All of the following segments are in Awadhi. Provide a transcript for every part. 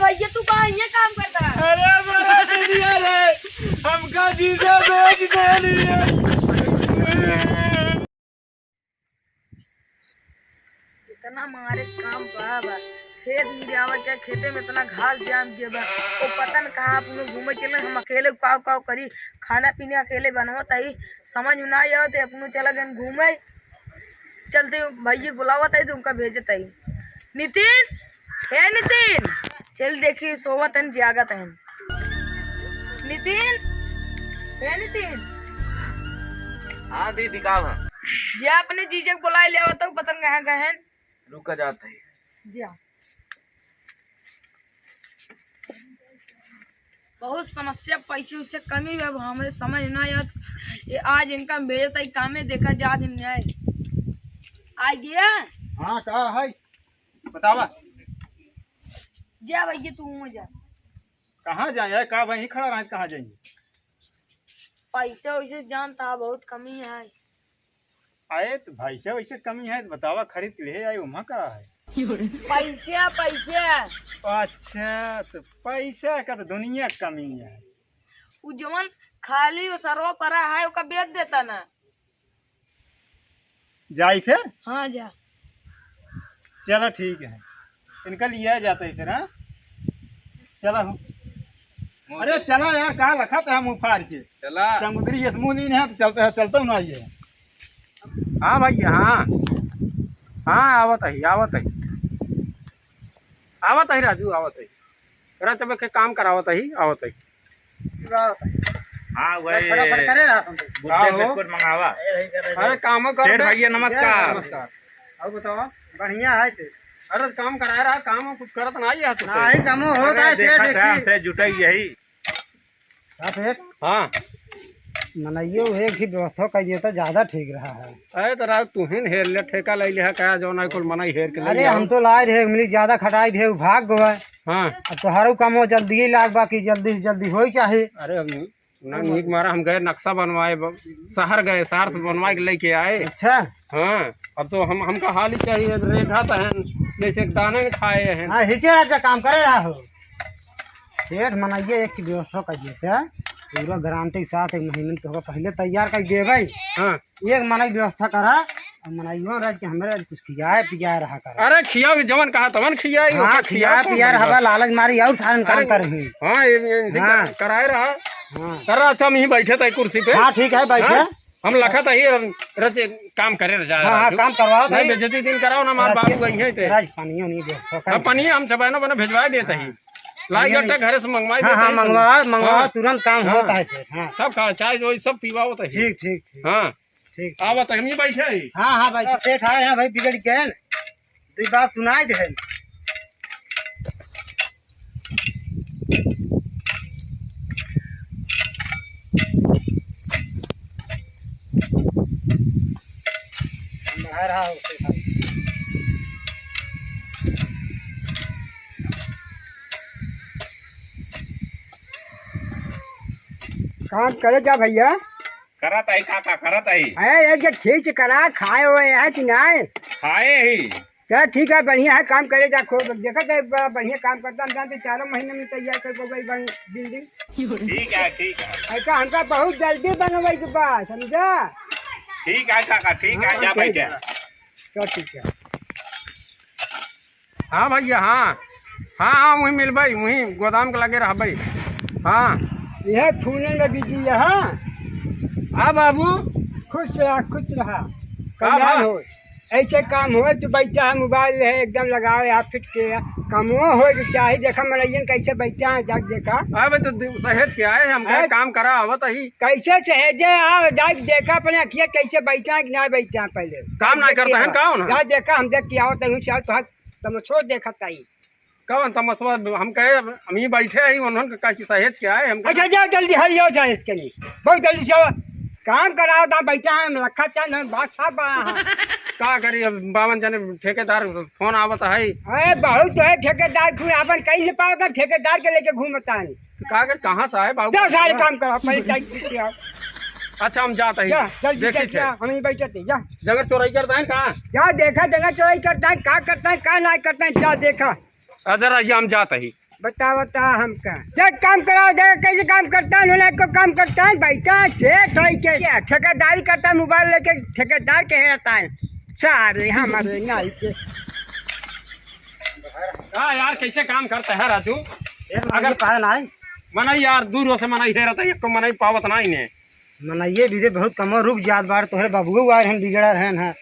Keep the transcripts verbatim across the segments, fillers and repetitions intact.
भैया, तू कहाँ ये काम करता है? अरे, बड़ा दुनिया रे, हमका जीजा बेच देली है। इतना मारे काम बा, बा। खेत में जावा, चाहे खेते में इतना घास जाम दिया बा। वो पता न कहाँ अपनो घूमे चले, हम अकेले काव काव करी, खाना पीना अकेले बनवत आई, समझ में ना आवत है, अपनो चला गन घूमे। चलते भैया बुलावत आई तो उनका भेजत आई। नितिन, हे नितिन, चल देखी सोवत हन जागत हन। नितिन, हे नितिन। हाँ दीदी, का बा? जा अपने जीजा के बुलाए ले आवत हूँ, पता न कहाँ गए हैं। रुका जात है। जा। बहुत समस्या, पैसे उसे कमी बा, अब हमरे समझ ना आवत। ये आज इनका भेजत आई कामे, देखा जात है न्याय। आ गया? हाँ, का है? बतावा। जा भैया, तू हुआं जा। कहाँ जाए? का वहीं खड़ा रहे, कहाँ जाएंगे? पैसे वैसे जानता, बहुत कमी है। अरे तो पैसे वैसे कमी है तो बतावा, खरीद के ले आई, उमा का है? पैसे, पैसे। अच्छा, तो पैसा का तो दुनिया कमी है। उ जवन खाली वो सरवा परा है, ओका बेच देता ना। जाई फिर? हाँ, जा। चला, ठीक है, इनका लिया जाता है फिर। हाँ, चला हो। अरे चला यार, कहाँ रखा था मुँह फाड़ के? चला। समुद्री ये मुँह नहीं है तो चलता है, चलता हूँ ना ये। हाँ भैया, हाँ। हाँ, आवत है, आवत है। आवत है राजू, आवत है। रचबे के काम करावत ही, आवत ही। हाँ, वही। फटाफट करे रहा तुम तो। बुद्धे का हो? बिस्कुट मंगावा। अरे, काम कर सेठ दे। भैया, नमस्कार। नमस्कार। और बतावा? बढ़िया है सेठ। अरे, काम कराए रहा, काम कुछ करत ना ही है तू तो। नहीं, कमो होता अरे, है सेठ, देखा था, देखी। हमसे जुटाई यही। का सेठ? हाँ। मनइयो एक ही व्यवस्था कर दिया तो ज्यादा ठीक रहा है। अरे, तो राव, तू ही हेर ले, ठेका ले लिहा, कहा जो ना कुल मनई हेर के ले अरे, आओ। हम तो लाए रहे, मिली ज्यादा खटाई दे, भाग गए। हाँ। अब तोहारो कमो जल्दी ही लाग बा कि जल्दी से जल्दी होई चाहे। अरे, हम ना नीक मारा, हम गए नक्शा बनवाए, ब-, शहर गए, शहर से बनवाए के लेके आए। अच्छा। हाँ, अब तो हम, हमका हाल ही चाहिए, रेठा तो है, जैसे एक दाना में खाए हैं। हाँ, हिचे राजा काम करे रहा हो। सेठ मनइया एक की व्यवस्था कर देते हैं, पूरा गारंटी के साथ एक महीने में तोहका पहले तैयार कर देबै। हाँ। एक मनई व्यवस्था करा, और मनइयो रज के हमरे रज कुछ खियाए पियाए रहा करा। अरे खियाओ, जवन कहा तवन खियाई, हाँ, ओकर खियाए खियाओ, कौन पियाए बड़ी रहा, बात? लालच मारी और सारन काम अरे, कर ही। हाँ, ये, ये, इनसे हाँ। कर-, कराए रहा। हाँ। कर रहा, अच्छा, हम यहीं बैठे थे कुर्सी पे। हाँ, ठीक है, बैठे। हाँ? हम लखत ही, रच काम करे रह जाए हाँ, हाँ, राजू। काम करवाओ नहीं, भाई। बेइज्जती दिन कराओ ना, हमार राजू, बाबू वहीं है ते। राज पानियो नहीं दे, हाँ, पानी हम चबैनो बने भिजवा देते ही। हाँ। लाई पानियो गट्टा नहीं। घरे से मंगवाई हाँ, देते हाँ, ही। मंगवा, मंगवा, हाँ। तुरंत काम हाँ। होता है सेठ, हाँ। सब खा, चाय जो सब पीवा होता है। ठीक, ठीक, ठीक। हाँ। ठीक। आवा तो हम ही बैठे ही। हाँ, हाँ, बैठो। सेठ आए हैं भाई, बिगड़ गए। तो ये बात सुनाई दे। काम करे जा भैया। करत आई काका, करत आई। अरे, एक जे ठीक से करा, खाए हुए है कि नहीं? खाए ही। चल, ठीक है, बढ़िया है, काम करे जा, खूब। देखा जाए, बड़ा बढ़िया काम करता, हम जानते, चारों महीने में तैयार कर गई बन-, building। ठीक है, ठीक है। ऐसा हमका बहुत जल्दी बनवाई के बा, समझा? ठीक है काका, ठीक है, हाँ, जा ठीक बैठे। है। चल, ठीक है। हाँ भैया, हाँ। हाँ, हाँ, वहीं मिलबै, वहीं गोदाम के लगे रहबै। हाँ। यह फूलन में बिजी है, हाँ। हाँ बाबू। खुश रहा, खुश रहा। हाँ, कल्याण हाँ। हो। ऐसे काम हो, तू बैठा है, mobile है, एकदम लगाओ, आप फिट के। कमो हो के चाहे, देखा मनइयन कैसे बैठा है, जाके देखा। अबे तो दि-, सहेज के आए, हम कहे हैं? काम करा, आवत ही। कैसे सहेजे, आओ, जाके देखा अपने अखिया, कैसे बैठा है कि ना बैठा है पहले। काम ना जाके करता है, देखा। कौन है? जा देखा, हम देख के आवत हूँ, शायद तो तमसो देखत आई। कवन तमसवा? हम कहे, हम ही बैठे ही, उन्होंने कहा कि सहेज के आए, हम कहे अच्छा, जाओ जल्दी, हल जाओ, जाए इसके लिए। बहुत जल्दी से आओ। काम कराओ, ता बैठा है, हम रखा चाहे, हम बात साफ बड़ा है। का करी, अब बावन जने ठेकेदार फोन आवत है। अरे, बहुत है ठेकेदार, फिर अपन कहीं नहीं पावत, ठेकेदार के लेके घूमता है। तो का कर, कहाँ से आए बाबू? जाओ, सारे काम करो, पहले चाय पी के आओ। अच्छा, हम जात ही। जा, जल्दी देखी चल थे। जा, हम ही बैठे थे, जा। जगह चोराई करता है का? जा देखा, जगह चोराई करता है, का करता है, का ना करता है, जा देखा। अच्छा, रह गया, हम जात ही। बतावा ता हमका। देख काम करावा, देख कैसे काम करता है, उन्होंने को काम करता है, बैठा सेठ है के। क्या ठेकेदारी करता है, मोबाइल लेके ठेकेदार के हेरता है। सारे हमारे नाई के। हाँ यार, कैसे काम करता है राजू? अगर पाया ना है। मनई यार, दू रोज से मनई हेरता है, एक तो मनई पावत ना इन्हें। मनइये भी रे बहुत कमो रुक जात बार, तोहरे बबुओ आए हैं, बिगड़ा रहन है।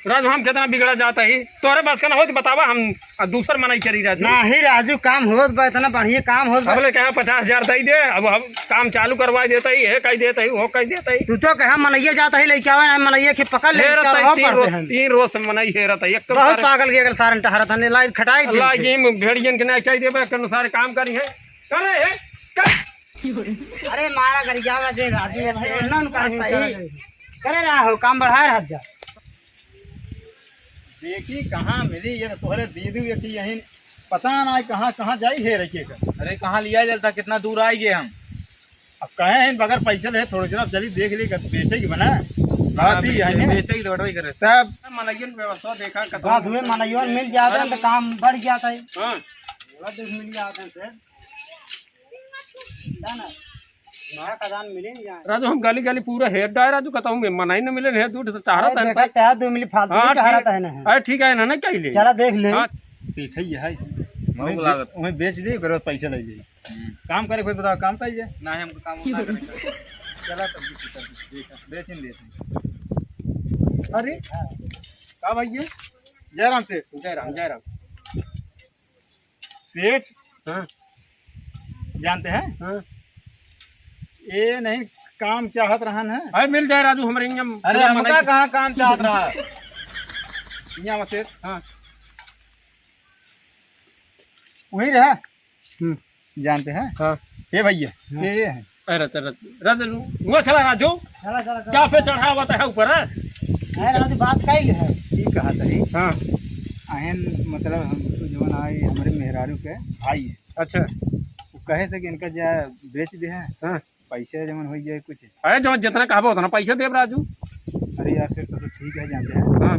राजू, हम कितना बिगड़ा जाता ही, तोहरे बस का ना होत, बतावा, हम आ दूसर मनई चली राजू। नाही राजू, काम होत बा, इतना बढ़िया काम होत बा। अब ले कहा पचास हजार दई दे, अब हम काम चालू करवा देता ही, हे कह देता ही, वो कह देता ही। तू तो कहा मनइये जाता ही, लेके आवे ना, मनइये के पकड़ ले, हेरत चढ़ाव ही तीन करते रोज, हैं। तीन रोज से मनई हेरत ही, एक तो बहुत सारे पागल के अगल सारन टहरत हन, लाइन खटाई दी अल्लाह से। जी, भेड़ियन के नहीं कह देबे, के अनुसार काम करी है। करे है, कर। अरे मारा कर जावा दे राजू, ये भाई, उन्ना उनका करे रहा हो, काम बढ़ा रहा जा। देखी कहाँ मिली ये तोहरे दीदी, ये कि यहीं पता ना कहाँ, कहाँ जाई है रखिए का। अरे कहाँ लिया जाता, कितना दूर आइ गए हम। अब कहे हैं बगैर पैसे ले थोड़े जना चली देख ली, बेचे की बना। बात ही है ना। बेचे की तो बटवाई करे। तब मनइयन व्यवस्था देखा, कतौ बस हुए मनइयन मिल जाता है तो काम बढ़ जाता है। हाँ। थोड़ा देर मिल जाता है सर। ना, ना। नया खदान मिले नहीं यार। राजू, हम गली गली पूरा हेर डाए राजू, कतौ में मनई न मिले, हेर दूर से टहरत अरे है देखा, सही। टहर दो मिली फालतू हाँ, की टहरत ठीक। है ना। अरे ठीक है ना, ना कह ले। चला देख ले। हाँ। सेठ ही है। महू वहीं लागत। बे-, वहीं बेच दे, ओकर बाद पैसा ले ले। हम्म। काम करे कोई बताओ, काम पाई जाए। ना, हमको काम वाम ना करे। चला तब भी ठीक है, बेच, बेच ही लेते हैं। अरे, का भाई ये? जयराम सेठ। जयराम, जयराम। सेठ, हाँ। जानते हैं? हाँ। ये नहीं काम चाहत रहन है। अरे मिल जाए राजू, हमरे यहाँ अरे पूरा हमका मनई कहाँ काम चाहत रहा? यहाँ सेठ। हाँ। वही रहा। हम्म। जानते हैं? हाँ। ये भैया, हाँ। ये, ये है। अरे, चल, चल, चल, वो चला राजू। चला, चला, चला। क्या पे चढ़ा हुआ था ऊपर, हाँ? अरे, राजू, बात का ही है। ई कहा था, ई? हाँ। अहन, मतलब, हम तो जवन आई, हमरे मेहरारू के भाई है। अच्छा। वो कहे से कि इनका जा बेच दे है। हाँ। पैसे जवन हो जाए कुछ। अरे, जवन जितना कहबो उतना पैसा देब राजू। अरे यार, सेठ तो, तो ठीक है, जानते हैं। हाँ।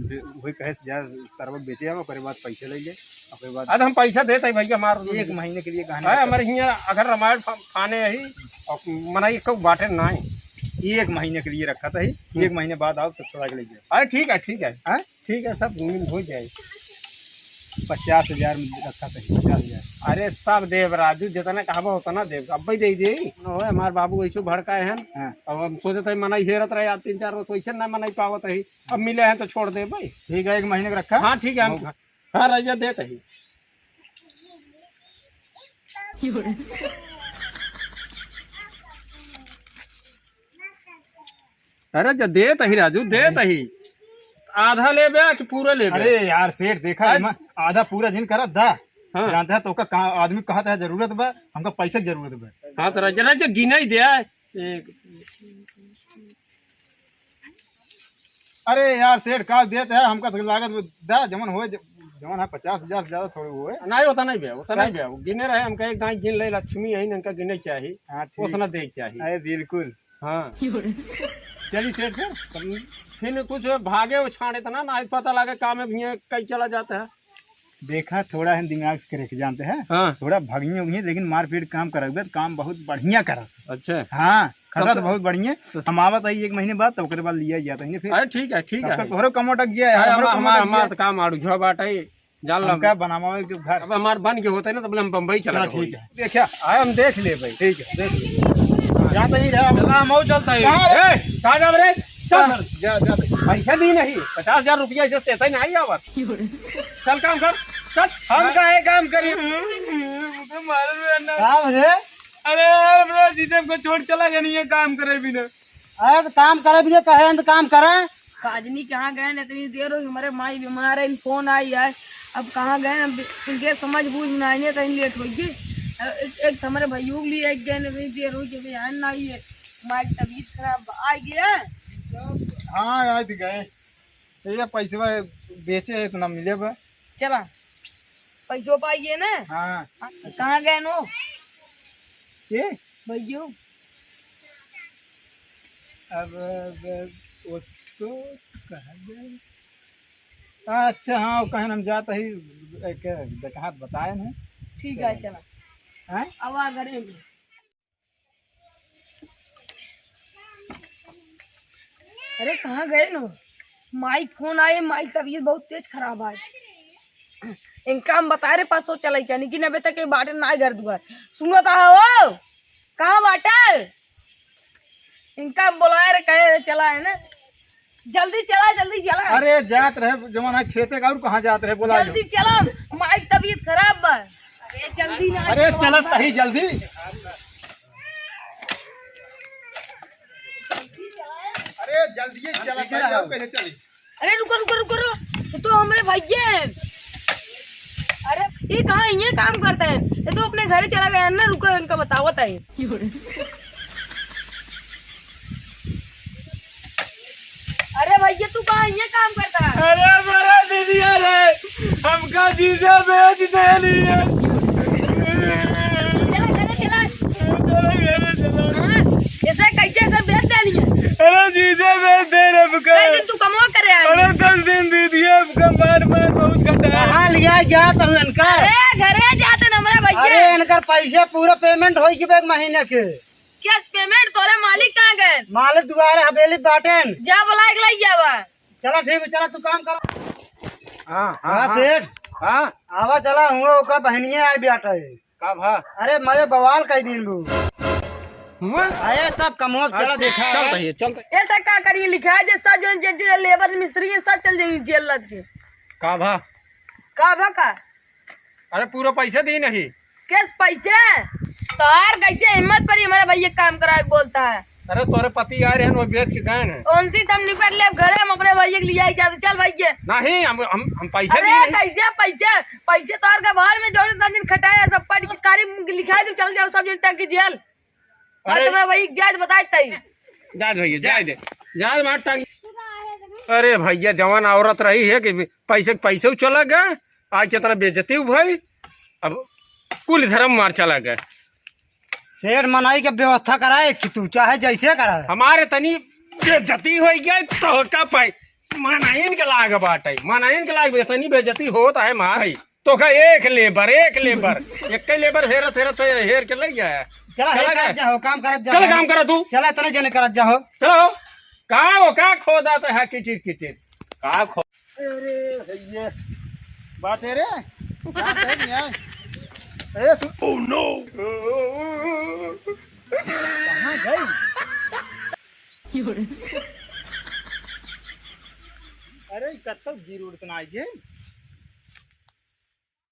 बे-, वही कहे से जा, सरवा बेचे आवा, ओकरे बाद पैसे ले ले, ओकरे बाद अरे, हम पैसा देते हैं भैया, हमार एक महीने के लिए कहने अरे, का। हमारे हियाँ अगर रामायण फा-, फाने ही, और मनई को बाटे ना ही। एक महीने के लिए रखा था ही, हम्म। एक महीने बाद आओ, तो सजा के ले जाओ। अरे, ठीक है, ठीक है। हाँ? ठीक है, सब मिल हो जाए। पचास हजार में रखा था, पचास हजार। अरे, सब देब राजू, जितना कहबो उतना देब, अब्बे दे दे। न होए, हमार बाबू ऐसे भड़काए हैं। हाँ। अब हम सोचते हैं, मनई हेरत रहे आज तीन चार रोज, वैसे ना मनई पावत है। अब मिले हैं तो छोड़ दे भाई। ठीक है, एक महीने का रखा। हाँ, ठीक है, हम, मौका। हाँ, रह जा, देत ही। अरे, जब देत ही राजू, देत ही। आधा लेबे कि पूरा लेबे? अरे यार सेठ, देखा आज एमा आधा पूरा जिन करत दा। हाँ। जानते हैं तो का, का आदमी कहत है जरूरत बा, हमका पैसा के जरूरत बा। हाँ, तो रह जा, रह जा, गिना ही दे। एक अरे यार सेठ, का देत है, हमका तो लागत बा, दा, जमन होए, ज-, जमन है पचास हजार से ज्यादा थोड़े होए। नहीं, होता नहीं बे, होता नहीं बे। गिने रहे, हमका एक दाई गिन ले, लक्ष्मी है, इनका गिने चाहिए, हाँ, ठीक। उतना दे चाहिए। अरे बिल्कुल। हाँ। चली सेठ फिर। तब फिर कुछ भागे वो छाड़े तना, ना पता लगे काम में भी कहीं चला जाता है। देखा, थोड़ा हम दिमाग से करके जानते हैं। हाँ। थोड़ा भगिए उगिए, लेकिन मारपीट काम करबे तो काम बहुत बढ़िया करब। अच्छा। हाँ, खसा तो बहुत बढ़िया। हम आवत है एक महीने बाद, तो ओकरे बाद लिया जाता है फिर। अरे ठीक है, ठीक है। तोहरो कमो अटक गया है, अरे हमरो कमो अटक गया। काम आड़ू झो बाटे, जान लो। हमका बनावे के घर। अब हमार बन के होते ना, तब हम बम्बई चला चला, ठीक है। देखा। आए हम देख ले भाई। ठीक है, देख ले। जाता ही रहा। चला, हम और चलता है। कहाँ रे? ए, कहाँ जा रे? चल। जा, जा भाई। पैसा दी नहीं, पचास हजार रुपया ऐसे देता ही नहीं आवत। चल काम कर, चल। हम काहे काम करी? मुझे मालूम है ना। काम रे? अरे यार, मेरा जीजा हमको छोड़ चला गया, नहीं है काम करे बिना। अरे तो काम करे बिना कहे हैं तो काम करे। काजनी कहाँ गए न, इतनी देर हो गई, हमारे माई बीमार है, फोन आई है, अब कहाँ गए, अब इनके समझ बूझ में आईने कहीं लेट हो गई। एक, एक तो हमारे भैया के लिए एक गए न, इतनी देर हो गई, अभी आए ना आई है, माई की तबीयत खराब आ गया। हाँ, आ तो गए। ये पैसवा बेचे है, इतना मिले बा। चला, पैसो पाइए ना। हाँ। कहाँ गए नो? के? भैया। अब, अब वो तो कहाँ गए? अच्छा, हाँ, वो कहन हम जात ही, एक डकैत बताए न। ठीक है, चला। हैं? अब आ घरे में। अरे, कहाँ गए न? माई फोन आए, माई तबीयत बहुत तेज खराब है। इनका हम बता रहे, पाँच सौ चलाई क्या, लेकिन अबे तक ये बाटे ना घर दुआर। सुनो तो हो, कहाँ बाटे? इनका हम बोलाए रहे, कहे रहे, चला है ना, जल्दी चला, जल्दी चला। अरे, जात रहे जवन है खेते का, और कहाँ जात रहे, बोला जल्दी चला, माई तबीयत खराब बा। अरे, जल्दी ना। अरे, चलत तही जल्दी। अरे, जल्दी चला, कैसे चली? अरे, रुको, रुको, रुको, रुको। ये तो हमरे भैया हैं। अरे, ये कहाँ ये काम करता है? ये तो अपने घरे चला गया है ना, रुको, इनका बतावत है। अरे भैया, तू कहाँ ये काम करता है? अरे, मेरा दीदी, अरे, हमका जीजा बेच देली है। चला, घरे चला। चला, घरे चला। हाँ, ऐसे कैसे ऐसे बेच देली है? अरे, जीजा बेच दे रहे हमका। कई दिन तू कमवा करे आए? अरे, दस दिन दीदी, हमका मार मार बहुत घटा है। कहाँ लिया जात हूँ इनका? अरे, घरे जाते न हमरे भैया। अरे, इनकर पैसे पूरा payment होई कि एक महीने के। Cash payment तोरे मालिक कहाँ गए? मालिक दुआरे हवेली बाटेन। जा बुलाए के लाई जावा। चला ठीक है, चला तू काम कर। हाँ, हाँ, हाँ, हाँ। सेठ। हाँ। आवा चला हुआ ओका बहनिया आए बाटे। का भा? अरे मजे बवाल कई दिन बू। हुआ? अरे सब कमवा चला अच्छा, देखा चल है। रही है, चल रही। ऐसा का करिए लिखा है जे सब जो जे, जे लेबर मिस्त्री है सब चल जाइए जेल लद के। का भा? का भा का? अरे पूरा पैसे दी नहीं। किस पैसे? तोहार कैसे हिम्मत पड़ी हमारे भैया काम कराए के बोलता है? अरे तोरे पति आए रहे हैं, वो बेच के गए हैं। उनसे हम निपट ले घरे, हम अपने भैया के लिए आई जाते। चल भैया। नहीं, हम, हम, हम पैसे अरे दी नहीं। कैसे पैसे? पैसे तोहार के बाहर में जो इतना दिन खटाया सब पढ़ के कारी लिखाई दे, चल जाओ सब जन टंकी जेल। अरे अरे तुम्हें वही जायज बताए तई। जायज भैया, जायज दे। जायज मार टांग। अरे भैया, जवान औरत रही है कि पैसे, पैसे चला गए, आज के तरह बेइज्जती भई। अब कुल धर्म मार चला गए। सेठ मनाई के व्यवस्था कराए कि तू चाहे जैसे कराए। हमारे तनी बेइज्जती हो गया तो का पाई। मनाइन के लाग बाटे, मनाइन के लाग, इतनी बेइज्जती होत है मार। तोका एक लेबर, एक लेबर, एक लेबर हेरत हेरत हेर के लग जाए। चला, हे चला करत गए। जाहो, काम करत जाहो। चल काम करा तू। चला, इतने जने करत जाहो। चलो, का हो, का खोदा तो है किचिर किचिर। का खो- अरे भैया, बाटे रे, बाटे नहीं आए। अरे सु- Oh no! कहाँ गई? अरे, कत्तो गिर उड़ के ना आई जे।